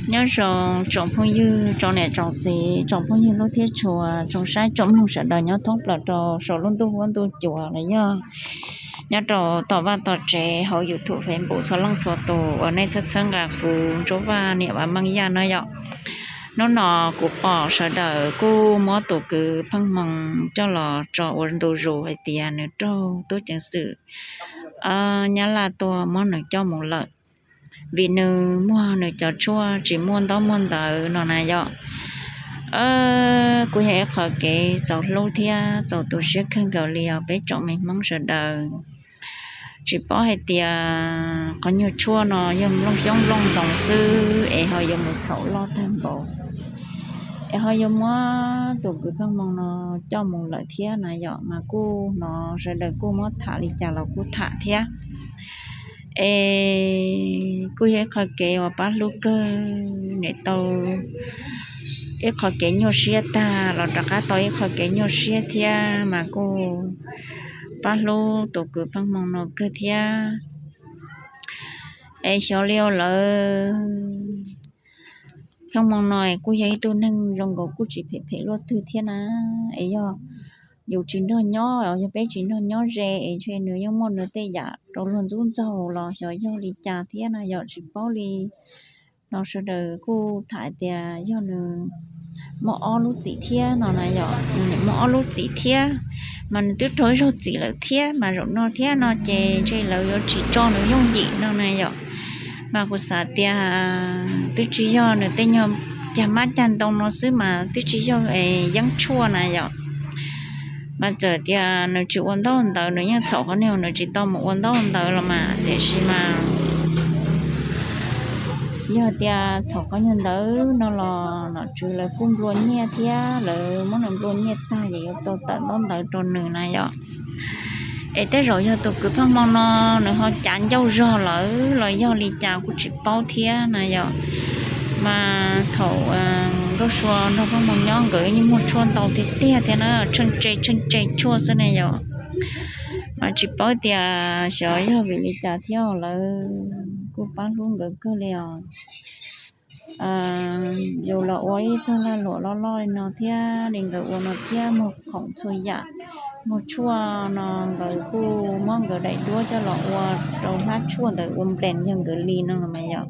Nyob zoo tsoom phooj ywg, tsoom niam tsoom txiv, tsoom phooj ywg hlub thiab tshua, tsoom saib tsoom mloog sawv daws nyob thoob plaws rau saum lub ntuj huab ntuj cua los yog nyob rau tom vaj tom tsev hauv YouTube, Facebook txhua leej txhua tus uas nej txhawb txhawb nqa kuv Ntsuab Vaj niam Vam Meej Yaj no yom. Hnub no kuv pom sawv daws kuj muab tus kwv Pheej Hmoo coj los tso ua ntu zus hais tias nws raug tub ceev xwm Nyab Laj tuaj muab nws coj mus lawm, vim nws muag nws cov tshuaj tsis muaj ntaub muaj ntawv no na yom. Kuj yog ib qho kev txaus hlub thiab txaus tu siab kawg nkaus li os peb tsoom me Hmoob sawv daws. Tsis paub hais tias qhov nyuag tshuaj no yog nplooj xyoob nplooj ntoos xwb es ho yuav mus txhaum loj tag npaum, es ho yuav muab tus kwv Pheej Hmoo no coj mus lawm thiab na yom. Mas kuj hnov sawv daws kuj muab tham li cas los kuj tham thiab. Es kuj yog ib qho kev uas pab hlub kawg, nim tau ib qho kev nyuaj siab tag los rov qab tau ib qho kev nyuaj siab thiab, mas kuj pab hlub tus kwv Pheej Hmoo no kawg thiab. Es xyov li lawm, Pheej Hmoo no kuj yog ib tug neeg zoo nkaus kuj tsis phem phem luaj twg thiab na. Es yog yus tsis nrog nyob, yog peb tsis nrog nyob ze es ntshe nws yeej muaj nws tej yam rau luag ntxub ntxaug los xyov yog li cas thiab na yom, tsis paub li. No sawv daws kuj tham tias yog nws muaj ob lub txim thiab no na yom, nws muaj ob lub txim thiab, mas nws twb raug ib zaug txim lawm thiab, mas zaum no thiab no ces ntshe lawv yuav tsis tso nws yooj yim no na yom. Mas kuv xav tias twb tsis yog nws tej nyuag cag mab cag ntoo no xwb mas twb tsis yog yeeb tshuaj na yom. Mas txawm tias nws tsis ua ntaub ntawv, nws yeej txhaum qhov niag nws tsis tau mus ua ntaub ntawv los mas, tiam sis mas yog tias txhaum qhov nyuag ntawv no los nom tswv lawv kuj nplua nyiaj thiab, lawv muab nws nplua nyiaj tag ces yuav tau tawm ntaub ntawv rau nws na yom. Es tej zaum yog tus kwv Pheej Hmoo no nws ho cav ncauj zog lawm los yog li cas kuj tsis paub thiab na yom. Mas thaum Nkauj Sua nrog Pheej Hmoo nyob nkawd yeej muag tshuaj ntau tiag tiag thiab na, tsheej tse tsheej tse tshuaj xwb ne yom. Mas tsis paub tias xyov yog vim li cas thiab lawv kuj pab hlub nkawd kawg li os. Yus los ua ib txog lag luam loj loj li no thiab li nkawd ua no thiab, muag khoom txhua yam, muag tshuaj no nkawd kuj muab nkawd daim duab coj los ua rau hlab tshuaj ntawd ua nplees yog nkawd li no los mas yom.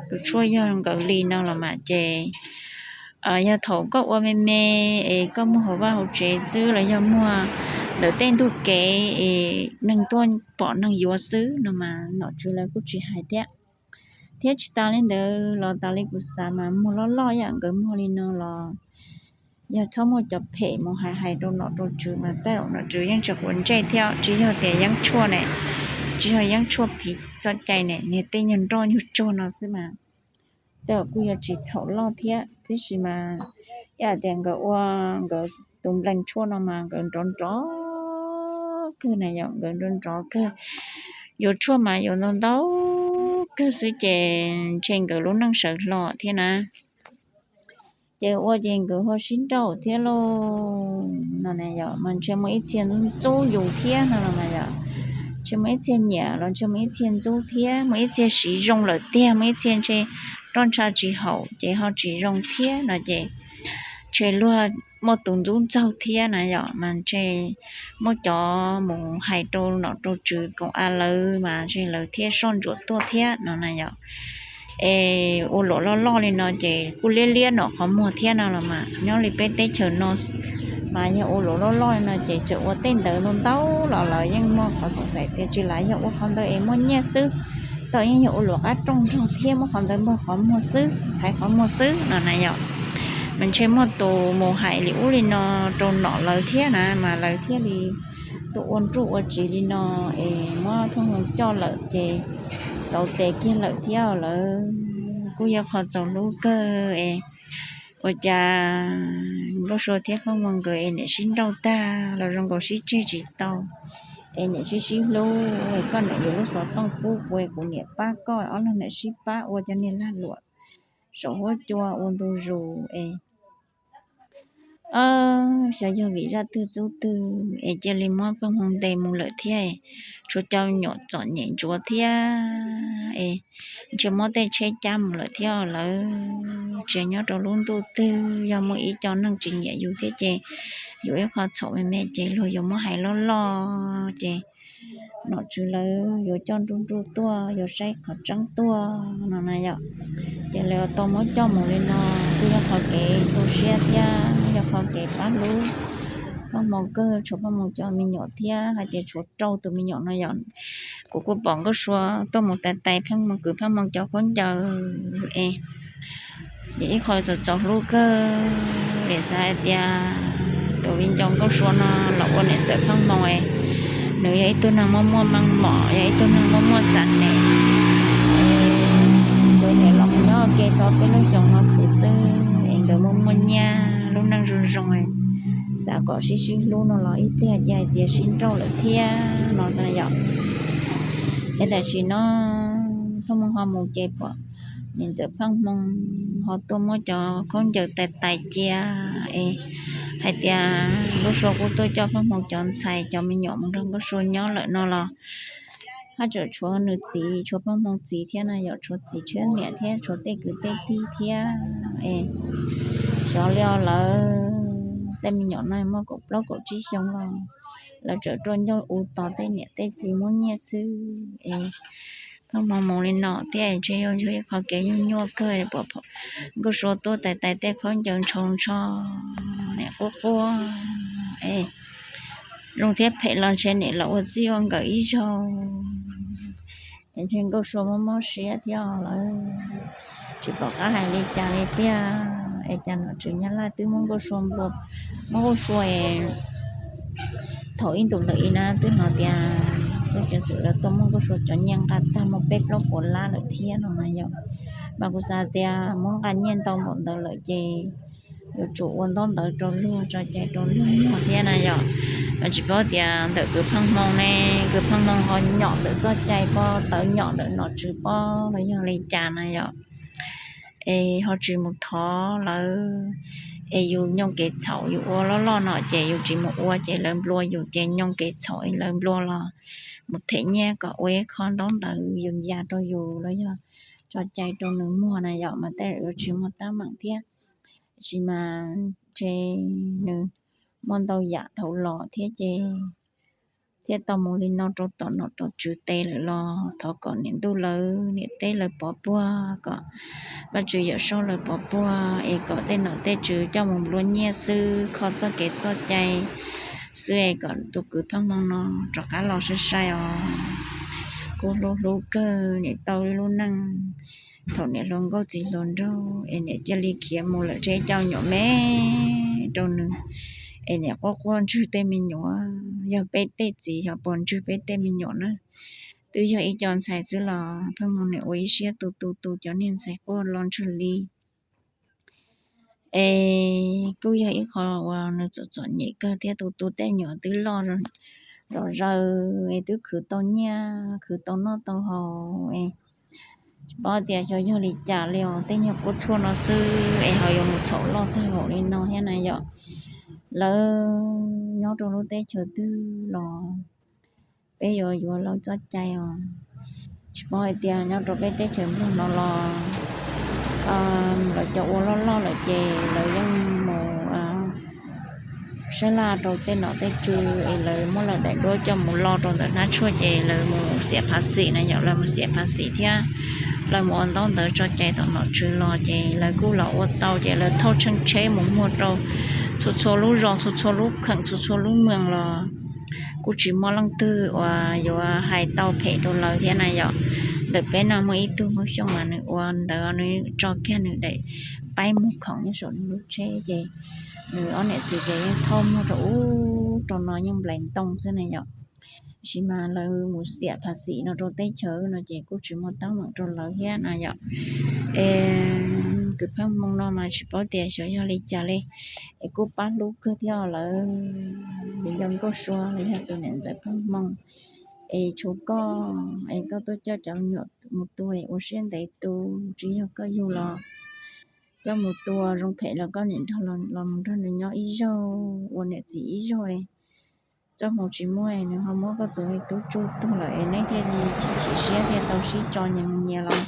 Tus tshuaj yog nkawd li no los mas ces yog thaum koj ua me me es koj muag hauv vaj hauv tsev xwb los yog muag ntawm tej ntug kev es neeg tuaj pom neeg yuav xwb no mas nom tswv lawv kuj tsis hais thiab. Thiab tsis tas li ntawd los tas li kuv xav mas muag loj loj yam nkawd muag li no los yog txhob muaj cov phem mus hais hais rau nom rau tswv mas tej zaum nom tswv yeej tsis quav ntsej thiab, tsis yog tias yeeb tshuaj ne, tsis yog yeeb tshuaj phiv txoj cai ne, niag tej nyuag nroj nyuag tsuag no xwb mas tej zaum kuj yuav tsis txhaum loj thiab. Tiam sis mas ib yam tias nkawd ua nkawd tus nplees tshuaj no mas nkawd nrov nrov kawg na yom, nkawd nrov nrov kawg. Yuav tshuaj mas yuav ntau ntau kawg xwb ces ntshe nkawd lub neej sawv hlo thiab na. Ces ua ces nkawd ho sib nrauj thiab lauj no na yom, mas ntshe muaj ib txhia ntxub yus thiab no los mas yom, ntshe muaj ib txhia nyiam los ntshe muaj ib txhia ntxub thiab, muaj ib txhia siv zoo lawm tiag, muaj ib txhia ntshe roj ntsha tsis haum ces ho tsis zoo thiab no ces ntshe luag muaj tus ntxub ntxaug thiab na yom, mas ntshe muaj cov mus hais rau nom rau tswv koom av lawv mas ntshe lawv thiaj soj ntsuam tuaj thiab no na yom. Es ua luam loj loj li no ces kuj liab liab nom qhov muag thiab no los mas, nyob li peb teb chaws no mas yog ua luam loj loj li no ces txawm ua tej ntawd ntau ntau los lawv yeej muaj qhov xoom xaiv tias tsis lam yog ua qhov ntawd es muaj nyiaj xwb, tau yeej yog ua luam qab rooj nrog thiab muab qhov ntawd npog qhov muag xwb, thaiv qhov muag xwb no na yom. Mas ntshe muaj tus mus hais li ub li no rau nom lawv thiab na mas lawv thiaj li tuaj ua nruj ua tsiv li no es muab Pheej Hmoo coj lawm ces xauv tes kiag lawm thiab. Lawv kuj yog qhov txaus hlub kawg es ua cas Nkauj Sua thiab Pheej Hmoo nkawd es niam sib nrauj tag los zoo nkaus sib tseg tsis tau, es niam sib sib hlub, koj niam yuav lub xov tooj pub kuv, kuv niam pab koj, ob leeg niam sib pab ua cov niag lag luam saum huab cua ua ntu zus es Xyov yog vim zaj twg txuj twg es cia li muab Pheej Hmoo ntes mus lawm thiab, tshuav cov me nyuam txom nyem ntsuav thiab es ntshe muab tej tsheb cab mus lawm thiab. Lawv tsev nyob rau lub ntuj twg, yog muaj ib co neeg tsis nyiam yus thiab ces yus ib qho txhaum me me ces luag yuav muab hais loj loj ces nom tswv lawv yuav coj nruj nruj tuaj, yuav saib qhov tseeb tuaj no na yom. Ces lawv tau muab coj mus li no, kuj yog qhov kev tu siab thiab yog qhov kev pab hlub Pheej Hmoo kawg, tshuav Pheej Hmoo cov me nyuam thiab hais tias tshuav rau tus me nyuam no yom. Kuv kuj pom Nkauj Sua tuaj mus tais tais Pheej Hmoo, kwv Pheej Hmoo cov khaub ncaws es, yog ib qho txaus txaus hlub kawg. Nim xav hais tias tus viv ncaus Nkauj Sua no los ua niam ntxawm Pheej Hmoo, nws yog ib tug neeg muaj muaj meej mom, yog ib tug neeg muaj muaj xav nes. Nkawd nim los mus nyob ua ke tau peb lub xyoos no khwv xwb es nkawd muaj muaj nyiaj, lub neej zoo zoo, xav kom sib sib hlub no los ib pliag cia hais tias sib nrauj lawm thiab no yom. Es tam sim no Pheej Hmoo ho mus ces pom niam ntxawm Pheej Hmoo ho tuaj muab cov khaub ncaws tais tais cia es hais tias Nkauj Sua kuj tuaj coj Pheej Hmoo cov ntxhais cov me nyuam mus nrog Nkauj Sua nyob lawm no los haj tseem tshuav nws txiv, tshuav Pheej Hmoo txiv thiab na yom, tshuav txiv tshiab niam thiab tshuav tej kwv tej tij thiab es xyov li os, lawv tej me nyuam no muaj kaum plaub kaum tsib xyoo los lawv tseem ruaj ncauj u tos tej niam tej txiv muab nyiaj xwb es Pheej Hmoo mus li no thiab ntshe yuav yog ib qho kev nyuaj nyuaj kawg. Pom Nkauj Sua tuaj tais tais tej khaub ncaws ntshaus ntsho, nim quaj quaj es zoo thiab phem los ntshe nim los ua txij ua nkawm ib zaug es ntshe Nkauj Sua mob mob siab thiab lawm, tsis pom qab hais li cas li tiag. Es cas nom tswv Nyab Laj twb muab Nkauj Sua nplua, muab Nkauj Sua es thaum ib ntus ntawd i na twb hnov tias Nkauj Sua xwm lawv tuaj muab Nkauj Sua cov nyiaj nqa tag muaj peb plaub puas lab lawm thiab no na yom. Mas kuv xav tias muab nqa nyiaj ntau npaum ntawd lawm ces yuav tsum ua ntaub ntawv rau luag, tso cai rau luag muag thiab na yom. Mas tsis paub tias ntawm kwv Pheej Hmoo ne, kwv Pheej Hmoo ho nyom ntawm txoj cai pob, tawv nyom ntawm nom tswv pob los yog li cas na yom. Es ho tsis mus thov lawv, es yus nyooj kev txhaum yus ua loj loj no ces yus tsis mus ua ces lawv nplua yus ces nyooj kev txhaum lawv nplua los mus them nyiaj kom ua ib qho ntaub ntawv yus ya rau yus los yog tso cai rau nws muag na yom, mas tej yuav tsis muaj teeb meem thiab. Tab sis mas ntshe nws muaj ntau yam dhau los thiab ces thiaj tau mus li no rau tom nom rau tswv tes lawm los thov kom niam ntuj lawv niam teb lawv pov puag, kom Vajtswv Yawm Saub lawv pov puag es kom tej nom tej tswv coj mus nplua nyiaj xwb, kho txoj kev txoj cai xwb es kom tus kwv Pheej Hmoo no rov qab los sai sai os. Kuv hlub hlub kawg niam tau lub neej thaum niam hluas nkauj txiv hluas nraug es niam cia li khiav mus lawm tseg coj nyuam me rau nws es niam quaj quaj ntswg tej me nyuam, yog peb tej txiv xyov puas ntswg peb tej me nyuam na. Twb yog ib co ntxhais xwb los Pheej Hmoo niam ua ib siab tu tu tu cov niag ntxhais quaj los ntswg li. Es kuj yog ib qho uas nws txom txom nyem kawg thiab, tus tus tej me nyuam twb loj zom zaws es twb khwv tau nyiaj khwv tau noj tau haus es tsis paub tias xyov yog li cas li os, tej nyuag kuab tshuaj no xwb es ho yuav mus txhaum loj tag npaum li no thiab na yom. Lawv nyob rau lub teb chaws twg los peb yuav yuav lawv txoj cai os. Tsis paub hais tias nyob rau peb teb chaws Nplog no los lawv cov ua loj loj lawm ces lawv yeej mus sab laj rau tej nom tej tswv es lawv muab lawv daim duab coj mus lo rau ntawm hnab tshuaj ces lawv mus xiam phav xim na yom, lawv mus xiam phav xim thiab lawv mus ua ntaub ntawv tso cai tom nom tswv los ces lawv kuj los ua tau ces lawv thauj tsheej tsheb mus muag rau txhua txhua lub zos, txhua txhua lub kheem, txhua txhua lub mws los kuj tsis muaj leej twg uas yuav hais tau phem rau lawv thiab na yom. Ntawm peb no muaj ib tug Hmoob Xyooj mas nws ua ntawd nws tso kiag nws daim paib muag khoom nyob saum nws lub tsheb ces nws ob niam txiv ces yeej thauj muag rau ub rau no yeej nplais ntoo xwb na yom. Tab sis mas lawv mus xiam phav xim no rau teb chaws no ces kuj tsis muaj teeb meem rau lawv thiab na yom. Es kwv Pheej Hmoo no mas tsis paub tias xyov yog li cas li, es kuj pab hlub kawg thiab lawv, yog Nkauj Sua los yog tus niam ntxawm Pheej Hmoo es tshuav koj es koj tuaj coj cov me nyuam mus tu es ua siab ntev tu, tsis yog koj yug los Koj mus tua zoo phem los koj niam nrog los mus nrog nws nyob ib zaug, ua niam txiv ib zaug. Txoj hmoo tsis muaj nws ho muab koj tus me tub tsuj tuag lawm es neb thiaj li chim siab thiaj tau sib tso nyias mus nyias los.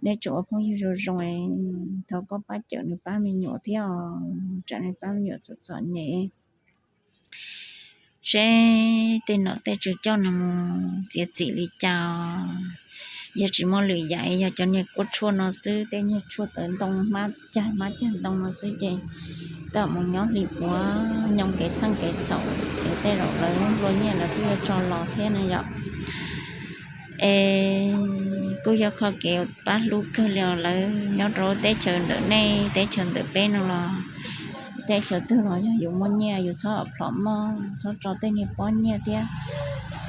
Neb tsuas ua phooj ywg zoo zoo, thov koj pab cawm nws pab me nyuam thiab os, tsam nws pab me nyuam txom txom nyem. Seb tej nom tej tswv coj nws mus txiav txim li cas. Yog tsis muaj lwm yam, yog cov niag kuab tshuaj no xwb, tej niag tshuaj tawv ntoo hmab cag hmab cag ntoo no xwb ces tau mus nyob hli puav nyoog kev txheej kev txhaum es tej zaum lawv nplua nyiaj lawv twb yuav tso los thiab na yom. Es kuj yog qhov kev pab hlub kawg li os. Lawv nyob rau teb chaws ntawm nej teb chaws ntawm peb no los, teb chaws twg los yog yus muaj nyiaj yus txhob plhom mog, txhob tso tej niag pob nyiaj thiab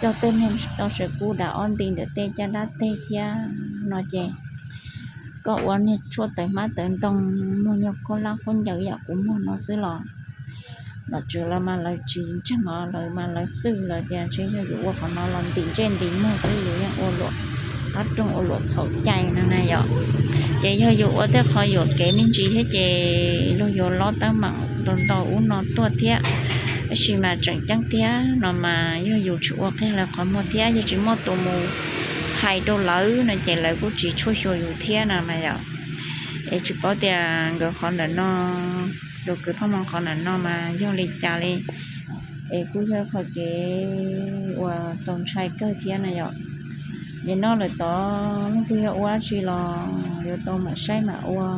coj tej niag tau saw kub dav ob nti ntawm tej caj dab teg thiab no ces koj ua niag tshuaj tawv hmab tawv ntoo muag nyuag khaub hlab khaub ncaws yam kuv muag no xwb los, nom tswv lawv mas lawv tsis ntseeg os, lawv mas lawv xwj lawv tias ntshe yog yus ua qhov no los ntim ntsej ntim muag xwb, yus yeej ua luam qab roog ua luam txhaum cai no na yom. Ces yog yus ua tej qhov yuam kev me ntsis thiab ces luag yuav lob teeb meem ntau ntau ub no tuaj thiab. Tab sis mas tseem ceeb tiag no mas yog yus tsis ua qiag lawv qhov muag thiab yog tsis muaj tus mus hais rau lawv no ces lawv kuj tsis tshua xyuas yus thiab no mas yom. Es tsis paub tias nkawd qhov ntawm no, tus kwv Phooj Hmoo qhov ntawm no mas yog li cas li. Es kuj yog qhov kev uas txaus ntshai kawg thiab na yom. Ces noj lawm tod leej twg yog ua dab tsi los yuav tau mam saib mam ua,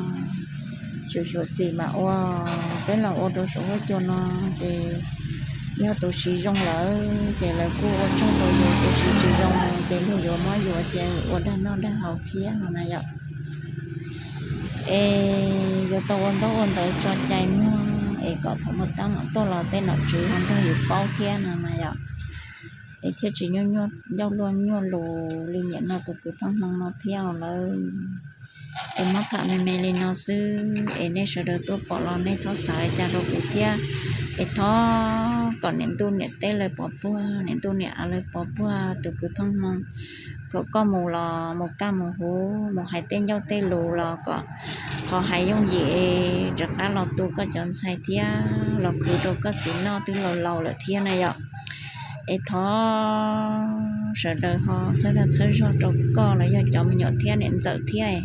xyuam xyuam xim mam ua. Peb los ua rau saum huab cua no ces yog tus siv zoo lawm ces lawv kuj ua tsaug rau yus, tus siv tsis zoo ces luag yuav muab yus ua dag noj dag haus thiab no na yom. Es yuav tau ua ntaub ua ntawv tso cai muag es kom thaum muaj teeb meem tuaj los tej nom tswv ho nrog yus paub thiab no na yom. Es thiaj tsis ncauj luaj nyuaj lus li nim no tus kwv Phooj Hmoo no thiab lawm. Es muab tham me me li no xwb es nej sawv daws tuaj pom los nej txhob xav li cas rau kuv thiab. Es thov kom niam ntuj niam teb lawv pov puag, niam ntuj niam av lawv pov puag tus kwv Phooj Hmoo, kom koj mus los mus kaj mus huv, mus hais tej ncauj tej lus los kom ho hais yooj yim rov qab los tu koj cov ntxhais thiab los khwv rau koj txiv noj twb laus laus lawm thiab na yom. Es thov sawv daws ho txhawb dag txhawb zog rau koj los yog cov me nyuam thiab niam ntxawm thiab,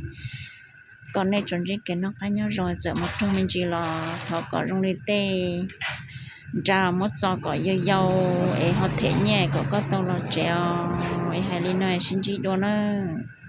kom nej tsuas ntsib kev noj qab nyob zoo. Txawm mus raug me ntsis los thov kom zoo li tej nra muab txo kom yau yau es ho them nyiaj kom koj tau los tsev os. Es hais li no sib ntsib dua nawb.